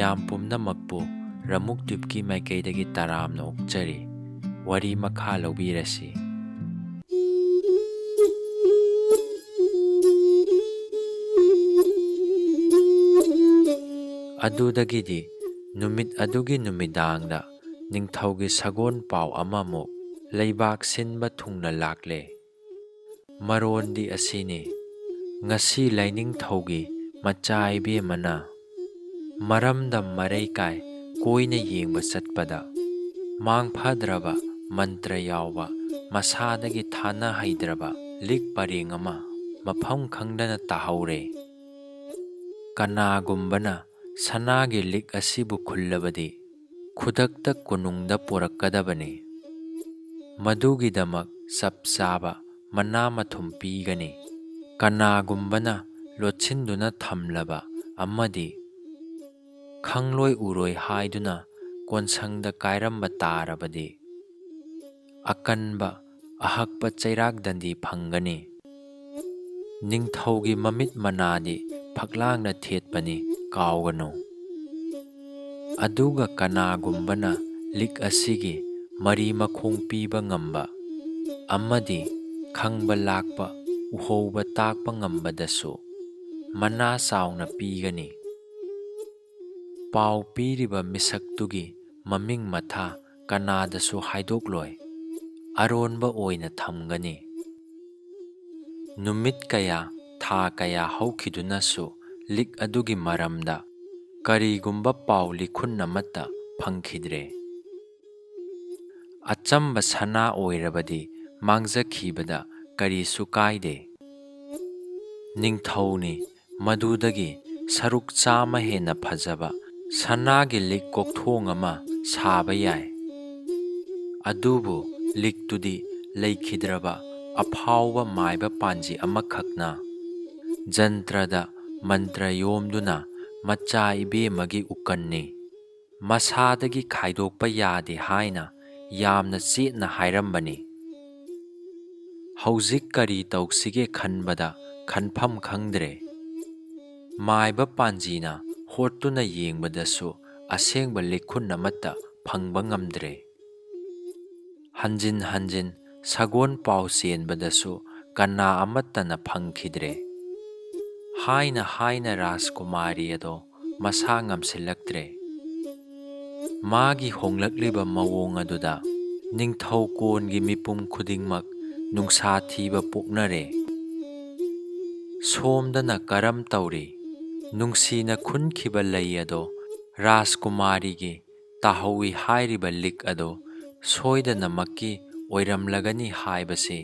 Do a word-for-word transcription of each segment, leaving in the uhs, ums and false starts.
ꯃꯌꯥꯝ ꯄꯨꯝꯅꯃꯛꯄꯨ ꯔꯃꯨꯛ ꯇ꯭ꯌꯨꯕꯀꯤ ꯃꯥꯏꯀꯩꯗꯒꯤ ꯇꯔꯥꯝꯅ ꯑꯣꯛꯆꯔꯤ꯫ ꯋꯥꯔꯤ ꯃꯈꯥ ꯂꯧꯕꯤꯔꯁꯤ꯫ ꯑꯗꯨꯗꯒꯤꯗꯤ ꯅꯨꯃꯤꯠ ꯑꯗꯨꯒꯤ ꯅꯨꯃꯤꯗꯥꯡꯗ ꯅꯤꯡꯊꯧꯒꯤ ꯁꯒꯣꯜ ꯄꯥꯎ ꯑꯃꯃꯨꯛ ꯂꯩꯕꯥꯛ ꯁꯤꯟꯕ ꯊꯨꯡꯅ ꯂꯥꯛꯂꯦ꯫ ꯃꯔꯣꯟꯗꯤ ꯑꯁꯤꯅꯤ, ꯉꯁꯤ ꯂꯥꯏꯅꯤꯡꯊꯧꯒꯤ ꯃꯆꯥ ꯏꯕꯦꯝꯃꯅ ꯃꯔꯝꯗꯝ ꯃꯔꯩ ꯀꯥꯏ ꯀꯣꯏꯅ ꯌꯦꯡꯕ ꯆꯠꯄꯗ ꯃꯥꯡ ꯐꯗ꯭ꯔꯕ ꯃꯟꯇ꯭ꯔ ꯌꯥꯎꯕ ꯃꯁꯥꯗꯒꯤ ꯊꯥꯅ ꯍꯩꯗ꯭ꯔꯕ ꯂꯤꯛ ꯄꯔꯦꯡ ꯑꯃ ꯃꯐꯝ ꯈꯪꯗꯅ ꯇꯥꯍꯧꯔꯦ꯫ ꯀꯅꯥꯒꯨꯝꯕꯅ ꯁꯅꯥꯒꯤ ꯂꯤꯛ ꯑꯁꯤꯕꯨ ꯈꯨꯜꯂꯕꯗꯤ ꯈꯨꯗꯛꯇ ꯀꯣꯅꯨꯡꯗ ꯄꯨꯔꯛꯀꯗꯕꯅꯤ꯫ ꯃꯗꯨꯒꯤꯗꯃꯛ ꯆꯞ ꯆꯥꯕ ꯃꯅꯥ ꯃꯊꯨꯝ ꯄꯤꯒꯅꯤ꯫ ꯀꯅꯥꯒꯨꯝꯕꯅ ꯂꯣꯠꯁꯤꯟꯗꯨꯅ ꯊꯝꯂꯕ ꯑꯃꯗꯤ ꯈꯪꯂꯣꯏ ꯎꯔꯣꯏ ꯍꯥꯏꯗꯨꯅ ꯀꯣꯟꯁꯪꯗ ꯀꯥꯏꯔꯝꯕ ꯇꯥꯔꯕꯗꯤ ꯑꯀꯟꯕ ꯑꯍꯛꯄ ꯆꯩꯔꯥꯛ ꯗꯟꯗꯤ ꯐꯪꯒꯅꯤ꯫ ꯅꯤꯡꯊꯧꯒꯤ ꯃꯃꯤꯠ ꯃꯅꯥꯗꯤ ꯐꯛꯂꯥꯡꯅ ꯊꯦꯠꯄꯅꯤ, ꯀꯥꯎꯒꯅꯨ꯫ ꯑꯗꯨꯒ ꯀꯅꯥꯒꯨꯝꯕꯅ ꯂꯤꯛ ꯑꯁꯤꯒꯤ ꯃꯔꯤ ꯃꯈꯣꯡ ꯄꯤꯕ ꯉꯝꯕ ꯑꯃꯗꯤ ꯈꯪꯕ ꯂꯥꯛꯄ ꯎꯍꯧꯕ ꯇꯥꯛꯄ ꯉꯝꯕꯗꯁꯨ ꯃꯅꯥ ꯆꯥꯎꯅ ꯄꯤꯒꯅꯤ꯫ ꯄꯥꯎ ꯄꯤꯔꯤꯕ ꯃꯤꯁꯛꯇꯨꯒꯤ ꯃꯃꯤꯡ ꯃꯊꯥ ꯀꯅꯥꯗꯁꯨ ꯍꯥꯏꯗꯣꯛꯂꯣꯏ, ꯑꯔꯣꯟꯕ ꯑꯣꯏꯅ ꯊꯝꯒꯅꯤ꯫ ꯅꯨꯃꯤꯠ ꯀꯌꯥ, ꯊꯥ ꯀꯌꯥ ꯍꯧꯈꯤꯗꯨꯅꯁꯨ ꯂꯤꯛ ꯑꯗꯨꯒꯤ ꯃꯔꯝꯗ ꯀꯔꯤꯒꯨꯝꯕ ꯄꯥꯎ ꯂꯤꯈꯨꯟ ꯑꯃꯠꯇ ꯐꯪꯈꯤꯗ꯭ꯔꯦ꯫ ꯑꯆꯝꯕ ꯁꯅꯥ ꯑꯣꯏꯔꯕꯗꯤ ꯃꯥꯡꯖꯈꯤꯕꯗ ꯀꯔꯤꯁꯨ ꯀꯥꯏꯗꯦ꯫ ꯅꯤꯡꯊꯧꯅꯤ, ꯃꯗꯨꯗꯒꯤ ꯁꯔꯨꯛ ꯆꯥꯝꯃ ꯍꯦꯟꯅ ꯐꯖꯕ ꯁꯅꯥꯒꯤ ꯂꯤꯛ ꯀꯣꯛꯊꯣꯡ ꯑꯃ ꯁꯥꯕ ꯌꯥꯏ꯫ ꯑꯗꯨꯕꯨ ꯂꯤꯛꯇꯨꯗꯤ ꯂꯩꯈꯤꯗ꯭ꯔꯕ ꯑꯐꯥꯎꯕ ꯃꯥꯏꯕ ꯄꯥꯟꯖꯤ ꯑꯃꯈꯛꯅ ꯖꯟꯇ꯭ꯔꯗ ꯃꯟꯇ꯭ꯔ ꯌꯣꯝꯗꯨꯅ ꯃꯆꯥ ꯏꯕꯦꯝꯃꯒꯤ ꯎꯀꯟꯅꯤ, ꯃꯁꯥꯗꯒꯤ ꯈꯥꯏꯗꯣꯛꯄ ꯌꯥꯗꯦ ꯍꯥꯏꯅ ꯌꯥꯝꯅ ꯆꯦꯠꯅ ꯍꯥꯏꯔꯝꯕꯅꯤ꯫ ꯍꯧꯖꯤꯛ ꯀꯔꯤ ꯇꯧꯁꯤꯒꯦ ꯈꯟꯕꯗ ꯈꯟꯐꯝ ꯈꯪꯗ꯭ꯔꯦ꯫ ꯃꯥꯏꯕ ꯄꯥꯟꯖꯤꯅ ꯍꯣꯠꯇꯨꯅ ꯌꯦꯡꯕꯗꯁꯨ ꯑꯁꯦꯡꯕ ꯂꯤꯛꯈꯨꯟ ꯑꯃꯠꯇ ꯐꯪꯕ ꯉꯝꯗ꯭ꯔꯦ꯫ ꯍꯟꯖꯤꯟ ꯍꯟꯖꯤꯟ ꯁꯒꯣꯜ ꯄꯥꯎ ꯆꯦꯟꯕꯗꯁꯨ ꯀꯅꯥ ꯑꯃꯠꯇꯅ ꯐꯪꯈꯤꯗ꯭ꯔꯦ꯫ ꯍꯥꯏꯅ ꯍꯥꯏꯅ ꯔꯥꯖꯀꯨꯃꯥꯔꯤ ꯑꯗꯣ ꯃꯁꯥ ꯉꯝꯁꯤꯜꯂꯛꯇ꯭ꯔꯦ꯫ ꯃꯥꯒꯤ ꯍꯣꯡꯂꯛꯂꯤꯕ ꯃꯑꯣꯡ ꯑꯗꯨꯗ ꯅꯤꯡꯊꯧ ꯀꯣꯟꯒꯤ ꯃꯤꯄꯨꯝ ꯈꯨꯗꯤꯡꯃꯛ ꯅꯨꯡꯁꯥ ꯊꯤꯕ ꯄꯣꯛꯅꯔꯦ꯫ ꯁꯣꯝꯗꯅ ꯀꯔꯝ ꯇꯧꯔꯤ? ꯅꯨꯡꯁꯤꯅ ꯈꯨꯟꯈꯤꯕ ꯂꯩ ꯑꯗꯣ ꯔꯥꯖꯀꯨꯃꯥꯔꯤꯒꯤ ꯇꯥꯍꯧꯏ ꯍꯥꯏꯔꯤꯕ ꯂꯤꯛ ꯑꯗꯣ ꯁꯣꯏꯗꯅꯃꯛꯀꯤ ꯑꯣꯏꯔꯝꯂꯒꯅꯤ ꯍꯥꯏꯕꯁꯤ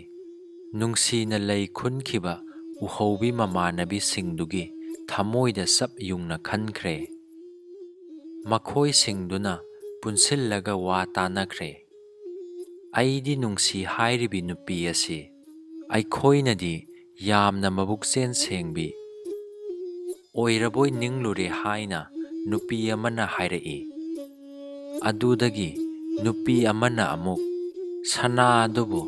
ꯅꯨꯡꯁꯤꯅ ꯂꯩ ꯈꯨꯟꯈꯤꯕ ꯎꯍꯧꯕꯤ ꯃꯃꯥꯟꯅꯕꯤꯁꯤꯡꯗꯨꯒꯤ ꯊꯃꯣꯏꯗ ꯆꯞ ꯌꯨꯡꯅ ꯈꯟꯈ꯭ꯔꯦ꯫ ꯃꯈꯣꯏꯁꯤꯡꯗꯨꯅ ꯄꯨꯟꯁꯤꯜꯂꯒ ꯋꯥ ꯇꯥꯅꯈ꯭ꯔꯦ꯫ "ꯑꯩꯗꯤ ꯅꯨꯡꯁꯤ ꯍꯥꯏꯔꯤꯕꯤ ꯅꯨꯄꯤ ꯑꯁꯤ ꯑꯩꯈꯣꯏꯅꯗꯤ ꯌꯥꯝꯅ ꯃꯕꯨꯛꯆꯦꯜ ꯁꯦꯡꯕꯤ ꯑꯣꯏꯔꯕꯣꯏ ꯅꯤꯡꯂꯨꯔꯦ" ꯍꯥꯏꯅ ꯅꯨꯄꯤ ꯑꯃꯅ ꯍꯥꯏꯔꯛꯏ꯫ ꯑꯗꯨꯗꯒꯤ ꯅꯨꯄꯤ ꯑꯃꯅ ꯑꯃꯨꯛ, "ꯁꯅꯥ ꯑꯗꯨꯕꯨ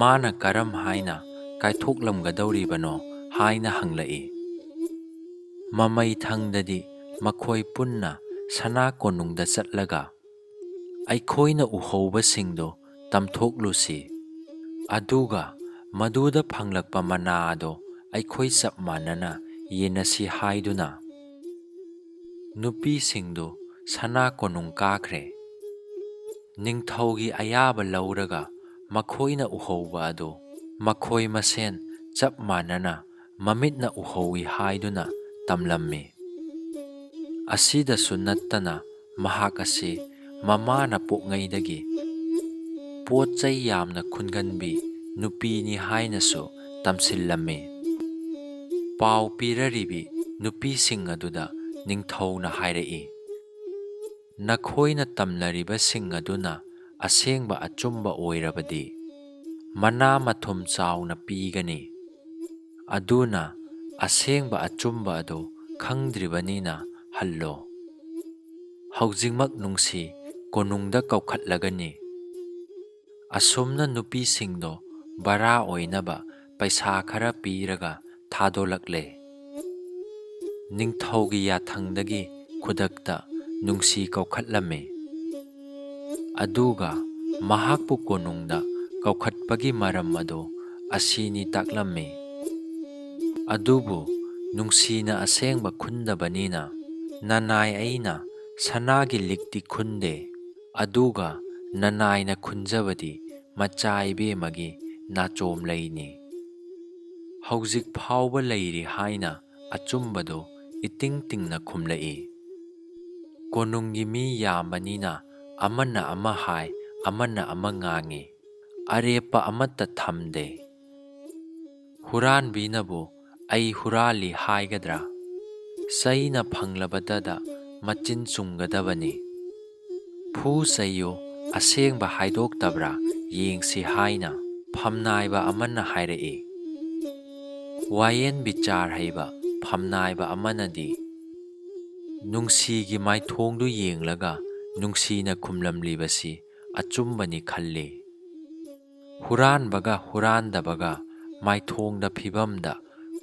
ꯃꯥꯅ ꯀꯔꯝ ꯍꯥꯏꯅ ꯀꯥꯏꯊꯣꯛꯂꯝꯒꯗꯧꯔꯤꯕꯅꯣ?" ꯍꯥꯏꯅ ꯍꯪꯂꯛꯏ꯫ ꯃꯃꯩ ꯊꯪꯗꯗꯤ ꯃꯈꯣꯏ ꯄꯨꯟꯅ ꯁꯅꯥ ꯀꯣꯅꯨꯡꯗ ꯆꯠꯂꯒ ꯑꯩꯈꯣꯏꯅ ꯎꯍꯧꯕꯁꯤꯡꯗꯣ ꯇꯝꯊꯣꯛꯂꯨꯁꯤ, ꯑꯗꯨꯒ ꯃꯗꯨꯗ ꯐꯪꯂꯛꯄ ꯃꯅꯥ ꯑꯗꯣ ꯑꯩꯈꯣꯏ ꯆꯞ ꯃꯥꯟꯅꯅ ꯌꯦꯟꯅꯁꯤ ꯍꯥꯏꯗꯨꯅ ꯅꯨꯄꯤꯁꯤꯡꯗꯨ ꯁꯅꯥ ꯀꯣꯅꯨꯡ ꯀꯥꯈ꯭ꯔꯦ꯫ ꯅꯤꯡꯊꯧꯒꯤ ꯑꯌꯥꯕ ꯂꯧꯔꯒ ꯃꯈꯣꯏꯅ ꯎꯍꯧꯕ ꯑꯗꯨ ꯃꯈꯣꯏ ꯃꯁꯦꯟ ꯆꯞ ꯃꯥꯟꯅꯅ ꯃꯃꯤꯠꯅ ꯎꯍꯧꯏ ꯍꯥꯏꯗꯨꯅ ꯇꯝꯂꯝꯃꯤ꯫ ꯑꯁꯤꯗꯁꯨ ꯅꯠꯇꯅ ꯃꯍꯥꯛ ꯑꯁꯤ ꯃꯃꯥꯅ ꯄꯣꯛꯉꯩꯗꯒꯤ ꯄꯣꯠ ꯆꯩ ꯌꯥꯝꯅ ꯈꯨꯟꯒꯟꯕꯤ ꯅꯨꯄꯤꯅꯤ ꯍꯥꯏꯅꯁꯨ ꯇꯝꯁꯤꯜꯂꯝꯃꯤ꯫ ꯄꯥꯎ ꯄꯤꯔꯔꯤꯕꯤ ꯅꯨꯄꯤꯁꯤꯡ ꯑꯗꯨꯗ ꯅꯤꯡꯊꯧꯅ ꯍꯥꯏꯔꯛꯏ, "ꯅꯈꯣꯏꯅ ꯇꯝꯅꯔꯤꯕꯁꯤꯡ ꯑꯗꯨꯅ ꯑꯁꯦꯡꯕ ꯑꯆꯨꯝꯕ ꯑꯣꯏꯔꯕꯗꯤ ꯃꯅꯥ ꯃꯊꯨꯝ ꯆꯥꯎꯅ ꯄꯤꯒꯅꯤ꯫ ꯑꯗꯨꯅ ꯑꯁꯦꯡꯕ ꯑꯆꯨꯝꯕ ꯑꯗꯨ ꯈꯪꯗ꯭ꯔꯤꯕꯅꯤꯅ ꯍꯜꯂꯣ꯫ ꯍꯧꯖꯤꯛꯃꯛ ꯅꯨꯡꯁꯤ ꯀꯣꯅꯨꯡꯗ ꯀꯧꯈꯠꯂꯒꯅꯤ꯫" ꯑꯁꯨꯝꯅ ꯅꯨꯄꯤꯁꯤꯡꯗꯣ ꯚꯔꯥ ꯑꯣꯏꯅꯕ ꯄꯩꯁꯥ ꯈꯔ ꯄꯤꯔꯒ ꯊꯥꯗꯣꯛꯂꯛꯂꯦ꯫ ꯅꯤꯡꯊꯧꯒꯤ ꯌꯥꯊꯪꯗꯒꯤ ꯈꯨꯗꯛꯇ ꯅꯨꯡꯁꯤ ꯀꯧꯈꯠꯂꯝꯃꯤ꯫ ꯑꯗꯨꯒ ꯃꯍꯥꯛꯄꯨ ꯀꯣꯅꯨꯡꯗ ꯀꯧꯈꯠꯄꯒꯤ ꯃꯔꯝ ꯑꯗꯨ ꯑꯁꯤꯅꯤ ꯇꯥꯛꯂꯝꯃꯤ꯫ ꯑꯗꯨꯕꯨ ꯅꯨꯡꯁꯤꯅ ꯑꯁꯦꯡꯕ ꯈꯨꯟꯗꯕꯅꯤꯅ ꯅꯅꯥꯏ ꯑꯩꯅ ꯁꯅꯥꯒꯤ ꯂꯤꯛꯇꯤ ꯈꯨꯟꯗꯦ, ꯑꯗꯨꯒ ꯅꯅꯥꯏꯅ ꯈꯨꯟꯖꯕꯗꯤ ꯃꯆꯥ ꯏꯕꯦꯝꯃꯒꯤ ꯅꯥꯆꯣꯝ ꯂꯩꯅꯤ꯫ ꯍꯧꯖꯤꯛ ꯐꯥꯎꯕ ꯂꯩꯔꯤ ꯍꯥꯏꯅ ꯑꯆꯨꯝꯕꯗꯨ ꯏꯇꯤꯡ ꯇꯤꯡꯅ ꯈꯨꯝꯂꯛꯏ꯫ ꯀꯣꯅꯨꯡꯒꯤ ꯃꯤ ꯌꯥꯝꯕꯅꯤꯅ ꯑꯃꯅ ꯑꯃ ꯍꯥꯏ, ꯑꯃꯅ ꯑꯃ ꯉꯥꯡꯉꯤ꯫ ꯑꯔꯦꯞꯄ ꯑꯃꯠꯇ ꯊꯝꯗꯦ꯫ ꯍꯨꯔꯥꯟꯕꯤꯅꯕꯨ "ꯑꯩ ꯍꯨꯔꯥꯜꯂꯤ" ꯍꯥꯏꯒꯗ꯭ꯔꯥ? ꯆꯩꯅ ꯐꯪꯂꯕꯗꯗ ꯃꯆꯤꯟ ꯆꯨꯝꯒꯗꯕꯅꯤ꯫ "ꯐꯨ ꯆꯩꯌꯨ, ꯑꯁꯦꯡꯕ ꯍꯥꯏꯗꯣꯛꯇꯕ꯭ꯔꯥ ꯌꯦꯡꯁꯤ" ꯍꯥꯏꯅ ꯐꯝꯅꯥꯏꯕ ꯑꯃꯅ ꯍꯥꯏꯔꯛꯏ꯫ ꯋꯥꯌꯦꯟ ꯕꯤꯆꯥꯔ ꯍꯩꯕ ꯐꯝꯅꯥꯏꯕ ꯑꯃꯅꯗꯤ ꯅꯨꯡꯁꯤꯒꯤ ꯃꯥꯏꯊꯣꯡꯗꯨ ꯌꯦꯡꯂꯒ ꯅꯨꯡꯁꯤꯅ ꯈꯨꯝꯂꯝꯂꯤꯕꯁꯤ ꯑꯆꯨꯝꯕꯅꯤ ꯈꯜꯂꯤ꯫ ꯍꯨꯔꯥꯟꯕꯒ ꯍꯨꯔꯥꯟꯗꯕꯒ ꯃꯥꯏꯊꯣꯡꯗ, ꯐꯤꯕꯝꯗ,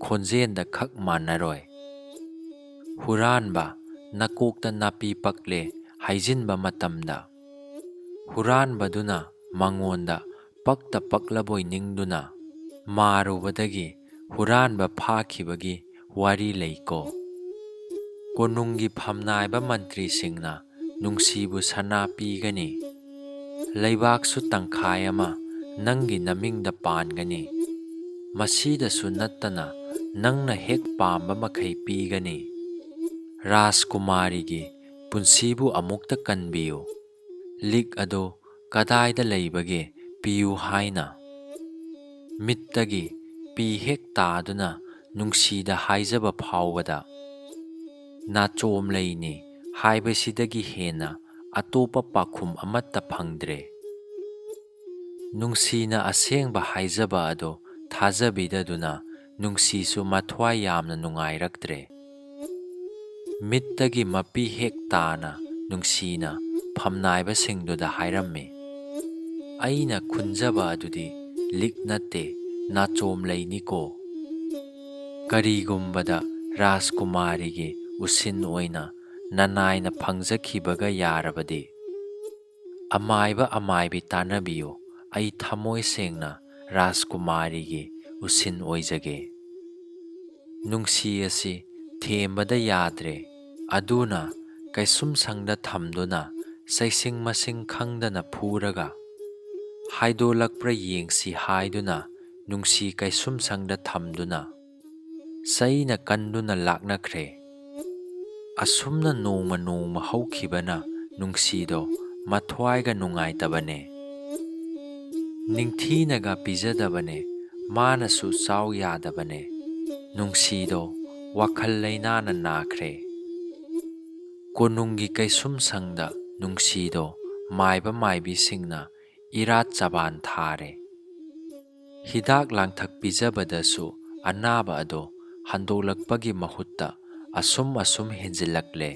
ꯈꯣꯟꯖꯦꯜꯗ ꯈꯛ ꯃꯥꯟꯅꯔꯣꯏ꯫ ꯍꯨꯔꯥꯟꯕ ꯅꯀꯣꯛꯇ ꯅꯥꯄꯤ ꯄꯛꯂꯦ ꯍꯥꯏꯖꯤꯟꯕ ꯃꯇꯝꯗ, ꯍꯨꯔꯥꯟꯕꯗꯨꯅ ꯃꯉꯣꯟꯗ ꯄꯛꯇ ꯄꯛꯂꯕꯣꯏ ꯅꯤꯡꯗꯨꯅ ꯃꯥꯔꯨꯕꯗꯒꯤ ꯍꯨꯔꯥꯟꯕ ꯐꯥꯈꯤꯕꯒꯤ ꯋꯥꯔꯤ ꯂꯩꯀꯣ꯫ ꯀꯣꯅꯨꯡꯒꯤ ꯐꯝꯅꯥꯏꯕ ꯃꯟꯇ꯭ꯔꯤꯁꯤꯡꯅ ꯅꯨꯡꯁꯤꯕꯨ ꯁꯅꯥ ꯄꯤꯒꯅꯤ꯫ ꯂꯩꯕꯥꯛꯁꯨ ꯇꯪꯈꯥꯏ ꯑꯃ ꯅꯪꯒꯤ ꯅꯃꯤꯡꯗ ꯄꯥꯟꯒꯅꯤ꯫ ꯃꯁꯤꯗꯁꯨ ꯅꯠꯇꯅ ꯅꯪꯅ ꯍꯦꯛ ꯄꯥꯝꯕ ꯃꯈꯩ ꯄꯤꯒꯅꯤ꯫ ꯔꯥꯖꯀꯨꯃꯥꯔꯤꯒꯤ ꯄꯨꯟꯁꯤꯕꯨ ꯑꯃꯨꯛꯇ ꯀꯟꯕꯤꯌꯨ꯫ ꯂꯤꯛ ꯑꯗꯨ ꯀꯗꯥꯏꯗ ꯂꯩꯕꯒꯦ ꯄꯤꯌꯨ ꯍꯥꯏꯅ꯫ ꯃꯤꯠꯇꯒꯤ ꯄꯤ ꯍꯦꯛ ꯇꯥꯗꯨꯅ ꯅꯨꯡꯁꯤꯗ ꯍꯥꯏꯖꯕ ꯐꯥꯎꯕꯗ ꯅꯥꯆꯣꯝ ꯂꯩꯅꯤ ꯍꯥꯏꯕꯁꯤꯗꯒꯤ ꯍꯦꯟꯅ ꯑꯇꯣꯞꯄ ꯄꯥꯎꯈꯨꯝ ꯑꯃꯠꯇ ꯐꯪꯗ꯭ꯔꯦ꯫ ꯅꯨꯡꯁꯤꯅ ꯑꯁꯦꯡꯕ ꯍꯥꯏꯖꯕ ꯑꯗꯨ ꯊꯥꯖꯕꯤꯗꯗꯨꯅ ꯅꯨꯡꯁꯤꯁꯨ ꯃꯊ꯭ꯋꯥꯏ ꯌꯥꯝꯅ ꯅꯨꯡꯉꯥꯏꯔꯛꯇ꯭ꯔꯦ꯫ ꯃꯤꯠꯇꯒꯤ ꯃꯄꯤ ꯍꯦꯛ ꯇꯥꯅ ꯅꯨꯡꯁꯤꯅ ꯐꯝꯅꯥꯏꯕꯁꯤꯡꯗꯨꯗ ꯍꯥꯏꯔꯝꯃꯤ, "ꯑꯩꯅ ꯈꯨꯟꯖꯕ ꯑꯗꯨꯗꯤ ꯂꯤꯛ ꯅꯠꯇꯦ, ꯅꯥꯆꯣꯝ ꯂꯩꯅꯤꯀꯣ꯫ ꯀꯔꯤꯒꯨꯝꯕꯗ ꯔꯥꯖꯀꯨꯃꯥꯔꯤꯒꯤ ꯎꯁꯤꯟ ꯑꯣꯏꯅ ꯅꯅꯥꯏꯅ ꯐꯪꯖꯈꯤꯕꯒ ꯌꯥꯔꯕꯗꯤ꯫ ꯑꯃꯥꯏꯕ ꯑꯃꯥꯏꯕꯤ ꯇꯥꯟꯅꯕꯤꯌꯨ, ꯑꯩ ꯊꯃꯣꯏ ꯁꯦꯡꯅ ꯔꯥꯖꯀꯨꯃꯥꯔꯤꯒꯤ ꯎꯁꯤꯟ ꯑꯣꯏꯖꯒꯦ꯫ ꯅꯨꯡꯁꯤ ꯑꯁꯤ ꯊꯦꯝꯕꯗ ꯌꯥꯗ꯭ꯔꯦ, ꯑꯗꯨꯅ ꯀꯩꯁꯨꯝꯁꯪꯗ ꯊꯝꯗꯨꯅ ꯆꯩꯁꯤꯡ ꯃꯁꯤꯡ ꯈꯪꯗꯅ ꯐꯨꯔꯒ ꯍꯥꯏꯗꯣꯂꯛꯄ꯭ꯔꯥ ꯌꯦꯡꯁꯤ ꯍꯥꯏꯗꯨꯅ ꯅꯨꯡꯁꯤ ꯀꯩꯁꯨꯝꯁꯪꯗ ꯊꯝꯗꯨꯅ ꯆꯩꯅ ꯀꯟꯗꯨꯅ ꯂꯥꯛꯅꯈ꯭ꯔꯦ꯫ ꯑꯁꯨꯝꯅ ꯅꯣꯡꯃ ꯅꯣꯡꯃ ꯍꯧꯈꯤꯕꯅ ꯅꯨꯡꯁꯤꯗꯣ ꯃꯊ꯭ꯋꯥꯏꯒ ꯅꯨꯡꯉꯥꯏꯇꯕꯅꯦ꯫ ꯅꯤꯡꯊꯤꯅꯒ ꯄꯤꯖꯗꯕꯅꯦ, ꯃꯥꯅꯁꯨ ꯆꯥꯎ ꯌꯥꯗꯕꯅꯦ꯫ ꯅꯨꯡꯁꯤꯗꯣ ꯋꯥꯈꯜ ꯂꯩꯅꯥꯅ ꯅꯥꯈ꯭ꯔꯦ꯫ ꯀꯣꯅꯨꯡꯒꯤ ꯀꯩꯁꯨꯝꯁꯪꯗ ꯅꯨꯡꯁꯤꯗꯣ ꯃꯥꯏꯕ ꯃꯥꯏꯕꯤꯁꯤꯡꯅ ꯏꯔꯥꯠ ꯆꯕꯥꯟ ꯊꯥꯔꯦ꯫ ꯍꯤꯗꯥꯛ ꯂꯥꯡꯊꯛ ꯄꯤꯖꯕꯗꯁꯨ ꯑꯅꯥꯕ ꯑꯗꯣ ꯍꯟꯗꯣꯛꯂꯛꯄꯒꯤ ꯃꯍꯨꯠꯇ ꯑꯁꯨꯝ ꯑꯁꯨꯝ ꯍꯦꯟꯖꯤꯜꯂꯛꯂꯦ꯫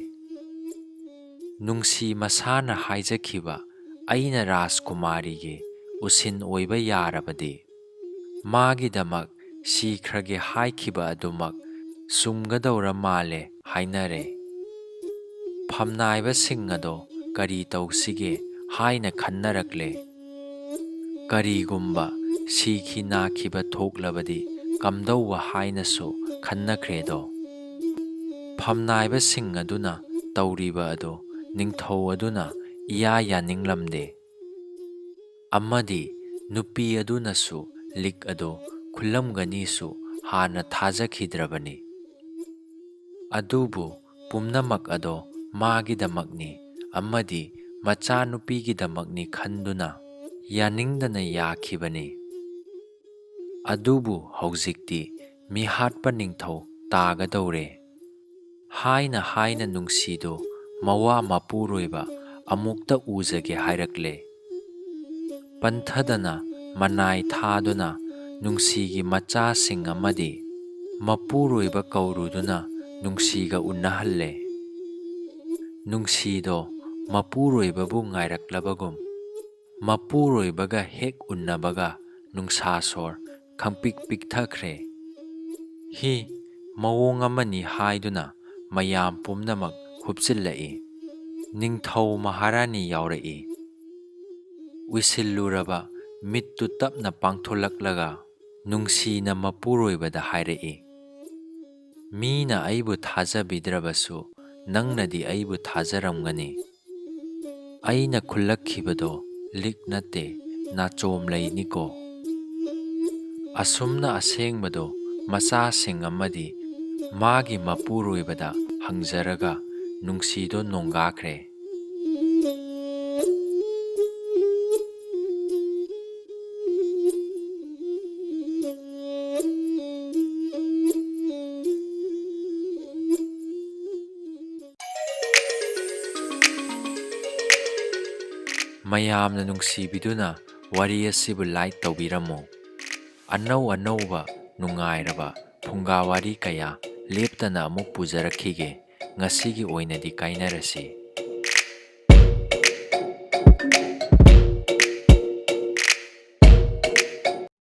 ꯅꯨꯡꯁꯤ ꯃꯁꯥꯅ ꯍꯥꯏꯖꯈꯤꯕ, "ꯑꯩꯅ ꯔꯥꯖꯀꯨꯃꯥꯔꯤꯒꯤ ꯎꯁꯤꯟ ꯑꯣꯏꯕ ꯌꯥꯔꯕꯗꯤ, ꯃꯥꯒꯤꯗꯃꯛ ꯁꯤꯈ꯭ꯔꯒꯦ ꯍꯥꯏꯈꯤꯕ ꯑꯗꯨꯃꯛ ꯆꯨꯝꯒꯗꯧꯔ ꯃꯥꯜꯂꯦ" ꯍꯥꯏꯅꯔꯦ꯫ ꯐꯝꯅꯥꯏꯕꯁꯤꯡ ꯑꯗꯣ ꯀꯔꯤ ꯇꯧꯁꯤꯒꯦ ꯍꯥꯏꯅ ꯈꯟꯅꯔꯛꯂꯦ꯫ ꯀꯔꯤꯒꯨꯝꯕ ꯁꯤꯈꯤ ꯅꯥꯈꯤꯕ ꯊꯣꯛꯂꯕꯗꯤ ꯀꯝꯗꯧꯕ ꯍꯥꯏꯅꯁꯨ ꯈꯟꯅꯈ꯭ꯔꯦꯗꯣ꯫ ꯐꯝꯅꯥꯏꯕꯁꯤꯡ ꯑꯗꯨꯅ ꯇꯧꯔꯤꯕ ꯑꯗꯨ ꯅꯤꯡꯊꯧ ꯑꯗꯨꯅ ꯏꯌꯥ ꯌꯥꯅꯤꯡꯂꯝꯗꯦ꯫ ꯑꯃꯗꯤ ꯅꯨꯄꯤ ꯑꯗꯨꯅꯁꯨ ꯂꯤꯛ ꯑꯗꯨ ꯈꯨꯜꯂꯝꯒꯅꯤꯁꯨ ꯍꯥꯟꯅ ꯊꯥꯖꯈꯤꯗ꯭ꯔꯕꯅꯤ꯫ ꯑꯗꯨꯕꯨ ꯄꯨꯝꯅꯃꯛ ꯑꯗꯣ ꯃꯥꯒꯤꯗꯃꯛꯅꯤ ꯑꯃꯗꯤ ꯃꯆꯥꯅꯨꯄꯤꯒꯤꯗꯃꯛꯅꯤ ꯈꯟꯗꯨꯅ ꯌꯥꯅꯤꯡꯗꯅ ꯌꯥꯈꯤꯕꯅꯤ꯫ ꯑꯗꯨꯕꯨ ꯍꯧꯖꯤꯛꯇꯤ ꯃꯤꯍꯥꯠꯄ ꯅꯤꯡꯊꯧ ꯇꯥꯒꯗꯧꯔꯦ ꯍꯥꯏꯅ ꯍꯥꯏꯅ ꯅꯨꯡꯁꯤꯗꯨ ꯃꯋꯥ ꯃꯄꯨꯔꯣꯏꯕ ꯑꯃꯨꯛꯇ ꯎꯖꯒꯦ ꯍꯥꯏꯔꯛꯂꯦ꯫ ꯄꯟꯊꯗꯅ ꯃꯅꯥꯏ ꯊꯥꯗꯨꯅ ꯅꯨꯡꯁꯤꯒꯤ ꯃꯆꯥꯁꯤꯡ ꯑꯃꯗꯤ ꯃꯄꯨꯔꯣꯏꯕ ꯀꯧꯔꯨꯗꯨꯅ ꯅꯨꯡꯁꯤꯒ ꯎꯅꯍꯜꯂꯦ꯫ ꯅꯨꯡꯁꯤꯗꯣ ꯃꯄꯨꯔꯣꯏꯕꯕꯨ ꯉꯥꯏꯔꯛꯂꯕꯒꯨꯝ ꯃꯄꯨꯔꯣꯏꯕꯒ ꯍꯦꯛ ꯎꯟꯅꯕꯒ ꯅꯨꯡꯁꯥ ꯁꯣꯔ ꯈꯪꯄꯤꯛ ꯄꯤꯛꯊꯈ꯭ꯔꯦ꯫ "ꯍꯤ, ꯃꯑꯣꯡ ꯑꯃꯅꯤ ꯍꯥꯏꯗꯨꯅ ꯃꯌꯥꯝ ꯄꯨꯝꯅꯃꯛ ꯍꯨꯞꯆꯤꯜꯂꯛꯏ꯫ ꯅꯤꯡꯊꯧ ꯃꯍꯥꯔꯥꯅꯤ ꯌꯥꯎꯔꯛꯏ꯫ ꯎꯏꯁꯤꯜꯂꯨꯔꯕ ꯃꯤꯠꯇꯨ ꯇꯞꯅ ꯄꯥꯡꯊꯣꯛꯂꯛꯂꯒ ꯅꯨꯡꯁꯤꯅ ꯃꯄꯨꯔꯣꯏꯕꯗ ꯍꯥꯏꯔꯛꯏ, "ꯃꯤꯅ ꯑꯩꯕꯨ ꯊꯥꯖꯕꯤꯗ꯭ꯔꯕꯁꯨ ꯅꯪꯅꯗꯤ ꯑꯩꯕꯨ ꯊꯥꯖꯔꯝꯒꯅꯤ꯫ ꯑꯩꯅ ꯈꯨꯜꯂꯛꯈꯤꯕꯗꯣ ꯂꯤꯛ ꯅꯠꯇꯦ, ꯅꯥꯆꯣꯝ ꯂꯩꯅꯤꯀꯣ꯫" ꯑꯁꯨꯝꯅ ꯑꯁꯦꯡꯕꯗꯣ ꯃꯆꯥꯁꯤꯡ ꯑꯃꯗꯤ ꯃꯥꯒꯤ ꯃꯄꯨꯔꯣꯏꯕꯗ ꯍꯪꯖꯔꯒ ꯅꯨꯡꯁꯤꯗꯣ ꯅꯣꯡꯒꯥꯈ꯭ꯔꯦ꯫ ꯃꯌꯥꯝꯅ ꯅꯨꯡꯁꯤꯕꯤꯗꯨꯅ ꯋꯥꯔꯤ ꯑꯁꯤꯕꯨ like ꯇꯧꯕꯤꯔꯝꯃꯨ꯫ ꯑꯅꯧ ꯑꯅꯧꯕ ꯅꯨꯡꯉꯥꯏꯔꯕ ꯐꯨꯡꯒꯥ ꯋꯥꯔꯤ ꯀꯌꯥ ꯂꯦꯞꯇꯅ ꯑꯃꯨꯛ ꯄꯨꯖꯔꯛꯈꯤꯒꯦ꯫ ꯉꯁꯤꯒꯤ ꯑꯣꯏꯅꯗꯤ ꯀꯥꯏꯅꯔꯁꯤ꯫